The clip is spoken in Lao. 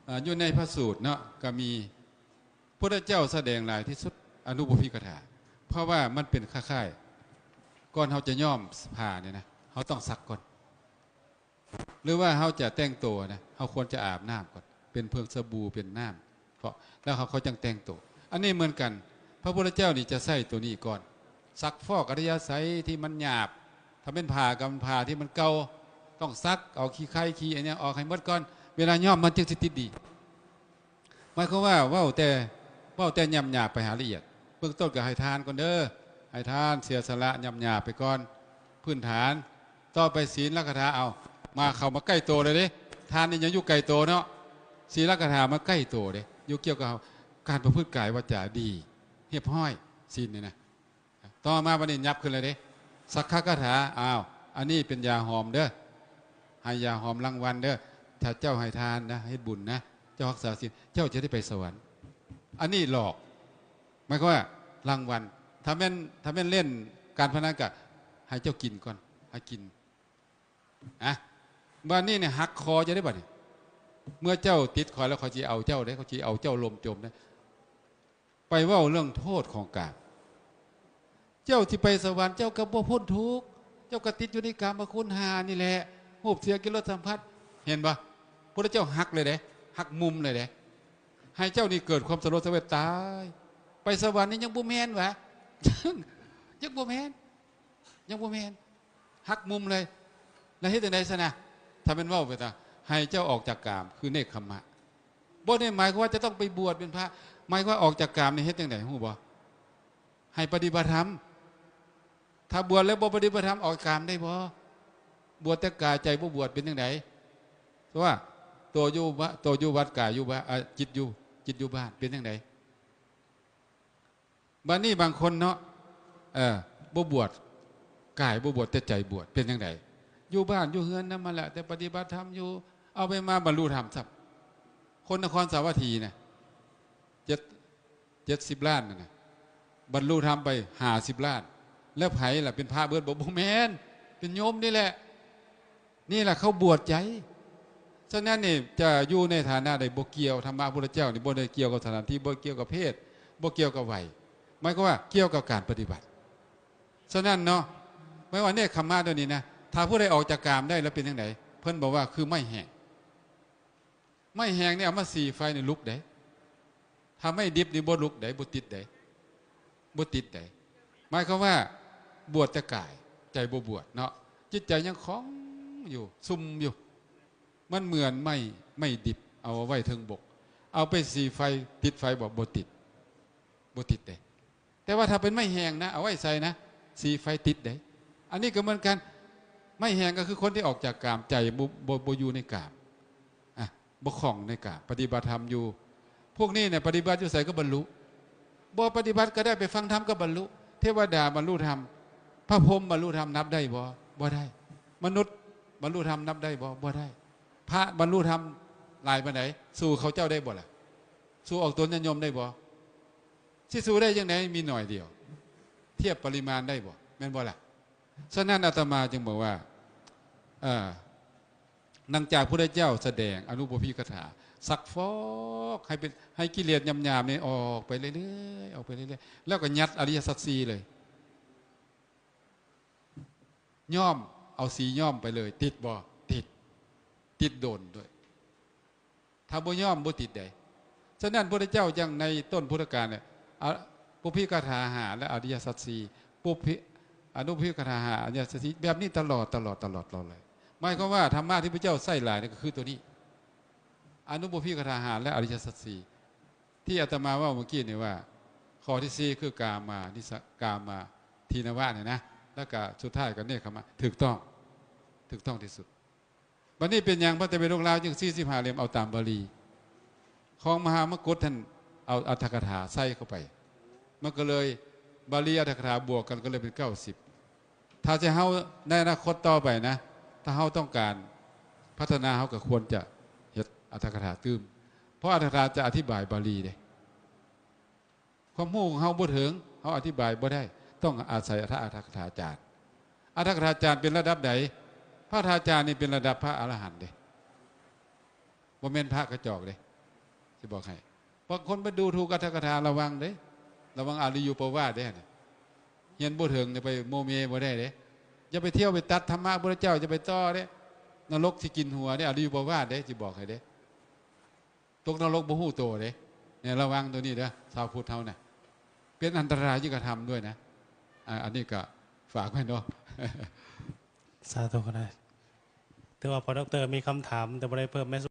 ອາ ຢູ່ໃນພະສູດເນາະ ກໍມີ ພຸດທະເຈົ້າສະແດງຫຼາຍທີ່ສຸດອະນຸໂພພິກະຖາ ເພາະວ່າມັນເປັນຄ້າຍໆ ກ່ອນເຮົາຈະຍ້ອມຜ້ານີ້ນະ ເຮົາຕ້ອງຊັກກ່ອນ ຫຼືວ່າເຮົາຈະແຕ່ງໂຕນະ ເຮົາຄວນຈະອາບນ້ຳກ່ອນ ເປັນເພິ່ງສະບູ ເປັນນ້ຳ ເພາະ ແລ້ວເຮົາ ເຂົາຈັ່ງແຕ່ງໂຕ. ອັນນີ້ເໝືອນກັນ ພະພຸດທະເຈົ້ານີ້ຈະໃຊ້ໂຕນີ້ກ່ອນ ຊັກຟອກອັດທະຍາໄສທີ່ມັນຫຍາບ ຖ້າແມ່ນຜ້າກໍເປັນຜ້າທີ່ມັນເກົ່າ ຕ້ອງຊັກ ເອົາຂີ້ໄຄຂີ້ອັນຫຍັງອອກໃຫ້ໝົດກ່ອນ ເວລາຍ້ອມມັນຈຶ່ງຊິຕິດດີ. ໝາຍຄວາມວ່າເວົ້າແຕ່ ເວົ້າແຕ່ຫຍາບໆ ໄປຫາລະອຽດ ເບື້ອງຕົ້ນກໍໃຫ້ທານກ່ອນເດີ ໃຫ້ທານ ເສຍສະຫຼະຫຍາບໆ ໄປກ່ອນ ພື້ນຖານ ຕໍ່ໄປສີນລະຄາຖາ ເອົາ ມາ ເຂົ້າມາໃກ້ໂຕເລີຍເດ້ ທານນີ້ຍັງຢູ່ໄກໂຕເນາະ ສີນລະຄາຖາມາໃກ້ໂຕເດ້ ຢູ່ກ່ຽວກັບເຮົາ ການປະພຶດກາຍວາຈາດີ ຮຽບຮ້ອຍ ສີນນີ້ນະ. ຕໍ່ມາບັດນີ້ຫຍັບຂຶ້ນເລີຍເດ້ ສັກຂະຄາຖາ ອ້າວ ອັນນີ້ເປັນຢາຫອມເດີ ໃຫ້ຢາຫອມລາງວັນເດີ ຖ້າເຈົ້າໃຫ້ທານນະ ເຮັດບຸນນະ ເຈົ້າຮັກສາສິນ ເຈົ້າຈະໄດ້ໄປສະຫວັນ. ອັນນີ້ຫຼອກ ໝາຍຄວາມວ່າລາງວັນ ຖ້າແມ່ນ ຖ້າແມ່ນຫຼິ້ນການພະນັນກໍໃຫ້ເຈົ້າກິນກ່ອນ ໃຫ້ກິນ ອະ ບາດນີ້ນີ້ຫັກຄໍເຈົ້າເດ້ບາດນີ້ ເມື່ອເຈົ້າຕິດຂ້ອຍແລ້ວ ຂ້ອຍຊິເອົາເຈົ້າເດ້ ຂ້ອຍຊິເອົາເຈົ້າລົມຈົມເດ້. ໄປເວົ້າເລື່ອງໂທດຂອງກາມ ເຈົ້າຊິໄປສະຫວັນ ເຈົ້າກໍບໍ່ພົ້ນທຸກ ເຈົ້າກໍຕິດຢູ່ໃນກາມມະຄຸນຫ້ານີ້ແຫຼະ ຮູບ ສຽງ ກິ່ນ ລົດ ສຳຜັດ ເຫັນບໍ່? ພຸດທະເຈົ້າຫັກເລີຍເດ້ ຫັກມຸມເລີຍເດ້ ໃຫ້ເຈົ້ານີ້ເກີດຄວາມສະຫຼົດສະເຫວີຍຕາຍ ໄປສະຫວັນນີ້ຍັງບໍ່ແມ່ນຫວາ ຍັງບໍ່ແມ່ນ ຍັງບໍ່ແມ່ນ ຫັກມຸມເລີຍ. ແລ້ວເຮັດຈັ່ງໃດຊັ້ນນະ? ຖ້າແມ່ນເວົ້າໄປຕາ ໃຫ້ເຈົ້າອອກຈາກກາມ ຄືເນກຂະມະ ບໍ່ໄດ້ໝາຍຄວາມວ່າຈະຕ້ອງໄປບວດເປັນພະ ໝາຍຄວາມວ່າອອກຈາກກາມນີ້ເຮັດຈັ່ງໃດ ຮູ້ບໍ່? ໃຫ້ປະຕິບັດທຳ. ຖ້າບວດແລ້ວບໍ່ປະຕິບັດທຳ ອອກຈາກກາມໄດ້ບໍ່? ບວດແຕ່ກາຍ ໃຈບໍ່ບວດ ເປັນຈັ່ງໃດ? ວ່າ ໂຕຢູ່ວະ ໂຕຢູ່ວັດ ກາຍຢູ່ບ້ານ ອາ ຈິດຢູ່ ຈິດຢູ່ບ້ານ ເປັນຈັ່ງໃດ? ບາດນີ້ບາງຄົນເນາະ ເອີ ບໍ່ບວດ ກາຍບໍ່ບວດ ແຕ່ໃຈບວດ ເປັນຈັ່ງໃດ? ຢູ່ບ້ານຢູ່ເຮືອນນຳຫັ້ນແຫຼະ ແຕ່ປະຕິບັດທຳຢູ່ ເອົາໄປມາບັນລຸທຳຊ້ຳ. ຄົນນະຄອນສາວັດຖີນະ ເຈັດ ເຈັດສິບລ້ານນັ້ນນະ ບັນລຸທຳໄປຫ້າສິບລ້ານ ແລ້ວໃຜລະເປັນພະເບິດບໍ່? ບໍ່ແມ່ນ ເປັນໂຍມນີ້ແຫຼະ. ນີ້ລະເຂົາບວດໃຈ. ສະນັ້ນນີ້ ຈະຢູ່ໃນຖານະໃດບໍ່ກ່ຽວ, ທຳມະພຸດທະເຈົ້ານີ້ບໍ່ໄດ້ກ່ຽວກັບສະຖານທີ່, ບໍ່ກ່ຽວກັບເພດ, ບໍ່ກ່ຽວກັບໄວ, ໝາຍຄວາມວ່າກ່ຽວກັບການປະຕິບັດ. ສະນັ້ນເນາະ, ໝາຍວ່າເນກຂະມະຕົວນີ້ນະ, ຖ້າຜູ້ໃດອອກຈາກກາມໄດ້ແລ້ວເປັນຈັ່ງໃດ? ເພິ່ນບອກວ່າຄືໄມ້ແຫ້ງ. ໄມ້ແຫ້ງນີ້ເອົາມາສີໄຟນີ້ລຸກເດ້. ຖ້າໄມ້ດິບນີ້ບໍ່ລຸກເດ້, ບໍ່ຕິດເດ້, ບໍ່ຕິດເດ້. ໝາຍຄວາມວ່າບວດແຕ່ກາຍ, ໃຈບໍ່ບວດເນາະ, ຈິດໃຈຍັງຂອງຢູ່, ຊຸ່ມຢູ່. ມັນເໝືອນໄມ້, ໄມ້ດິບ ເອົາໄວ້ເທິງບົກ, ເອົາໄປສີໄຟ, ຕິດໄຟບໍ່? ບໍ່ຕິດ, ບໍ່ຕິດເດ້. ແຕ່ວ່າຖ້າເປັນໄມ້ແຫ້ງນະ, ເອົາໄວ້ໃສ່ນະ, ສີໄຟຕິດເດ້. ອັນນີ້ກໍເໝືອນກັນ, ໄມ້ແຫ້ງກໍຄືຄົນທີ່ອອກຈາກກາມ, ໃຈບໍ່, ບໍ່, ບໍ່ຢູ່ໃນກາມ, ອະ, ບໍ່ຂ້ອງໃນກາມ, ປະຕິບັດທຳຢູ່. ພວກນີ້ນະ ປະຕິບັດຢູ່ໃສກໍບັນລຸ. ບໍ່ປະຕິບັດກໍໄດ້, ໄປຟັງທຳກໍບັນລຸ. ເທວະດາບັນລຸທຳ, ພະພົມບັນລຸທຳ, ນັບໄດ້ບໍ່? ບໍ່ໄດ້. ມະນຸດບັນລຸທຳ, ນັບໄດ້ບໍ່? ບໍ່ໄດ້. ພະບັນລຸທຳຫຼາຍປານໃດ? ສູ້ເຂົາເຈົ້າໄດ້ບໍ່ລະ? ສູ້ອອກຕົນຍາດໂຍມໄດ້ບໍ່? ຊິສູ້ໄດ້ຈັ່ງໃດ? ມີໜ້ອຍດຽວ. ທຽບປະລິມານໄດ້ບໍ່? ແມ່ນບໍ່ລະ? ສະນັ້ນອາດຕະມາຈຶ່ງບອກວ່າ ເອີ ຫຼັງຈາກພຸດທະເຈົ້າສະແດງອະນຸໂພພິກະຖາ ຊັກຟອກໃຫ້ເປັນ, ໃຫ້ກິເລດຫຍາບໆນີ້ອອກໄປເລື້ອຍໆ, ອອກໄປເລື້ອຍໆ ແລ້ວກໍຍັດອະລິຍະສັດສີ່ເລີຍ. ຍ້ອມ, ເອົາສີຍ້ອມໄປເລີຍ, ຕິດບໍ່? ຕິດ, ຕິດດົນດ້ວຍ. ຖ້າບໍ່ຍ້ອມບໍ່ຕິດໃດ. ສະນັ້ນ ພະພຸດທະເຈົ້າຈັ່ງໃນຕົ້ນພຸດທະການເນຍ ອະ, ປຸບພິກະຖາຫ້າ ແລະ ອະລິຍະສັດສີ່, ປຸບພິ, ອະນຸປຸບພິກະຖາຫ້າ ອະລິຍະສັດສີ່ ແບບນີ້ຕະຫຼອດ, ຕະຫຼອດ, ຕະຫຼອດ, ຕະຫຼອດເລີຍ. ໝາຍຄວາມວ່າທຳມະທີ່ພະເຈົ້າໃຊ້ຫຼາຍນີ້ກໍຄືຕົວນີ້, ອະນຸປຸບພິກະຖາຫ້າ ແລະ ອະລິຍະສັດສີ່ ທີ່ອາດຕະມາເວົ້າເມື່ອກີ້ນີ້ວ່າ ຂໍ້ທີສີ່ຄືກາມານິສະ, ກາມາທິນະວະນີ້ນະ, ແລ້ວກໍສຸດທ້າຍກໍເນກຂະມະ, ຖືກຕ້ອງ, ຖືກຕ້ອງທີ່ສຸດ. ບັດນີ້ເປັນຫຍັງພະໄຕປິໂດກລາວຈຶ່ງສີ່ສິບຫ້າເຫຼັ້ມເອົາຕາມບາລີ? ຂອງມະຫາມະກຸດທ່ານເອົາອັດຖະກະຖາໃສ່ເຂົ້າໄປ, ມັນກໍເລີຍ ບາລີອັດຖະກະຖາບວກກັນກໍເລີຍເປັນເກົ້າສິບ. ຖ້າຈະເຮົາໃນອະນາຄົດຕໍ່ໄປນະ, ຖ້າເຮົາຕ້ອງການພັດທະນາ, ເຮົາກໍຄວນຈະເຮັດອັດຖະກະຖາຕື່ມ, ເພາະອັດຖະກະຖາຈະອະທິບາຍບາລີເດ້. ຄວາມຮູ້ຂອງເຮົາບໍ່ເຖິງ, ເຮົາອະທິບາຍບໍ່ໄດ້, ຕ້ອງອາໄສພະອັດຖະກະຖາຈານ. ອັດຖະກະຖາຈານເປັນລະດັບໃດ? ພະອັດຖະກະຖາຈານນີ້ເປັນລະດັບພະອະລະຫັນເດ້, ບໍ່ແມ່ນພະກະຈອກເດ້. ຊິບອກໃຫ້. ບາງຄົນໄປດູຖູກອັດຖະກະຖາ ລະວັງເດ້ ລະວັງອາລິຍຸປະວາດເດ້. ຮຽນບໍ່ເຖິງນີ້ໄປໂມເມບໍ່ໄດ້ເດ້. ຢ່າໄປທ່ຽວໄປຕັດທຳມະພຸດທະເຈົ້າ, ຢ່າໄປຕໍ່ເດ້. ນະລົກຊິກິນຫົວເດ້, ອາລິຍຸປະວາດເດ້, ຊິບອກໃຫ້ເດ້. ຕົກນະລົກບໍ່ຮູ້ໂຕເດ້. ນີ້ລະວັງໂຕນີ້ເດີ, ຊາວພຸດເຮົານະ ເປັນອັນຕະລາຍຍິ່ງກະທຳດ້ວຍນະ. ອາ ອັນນີ້ກະຝາກໄວ້ເນາະ. ສາທຸນະ. ຖືວ່າພໍ່ດັອກເຕີມີຄຳຖາມ ແຕ່ບໍ່ໄດ້ເພີ່ມແມ່ນ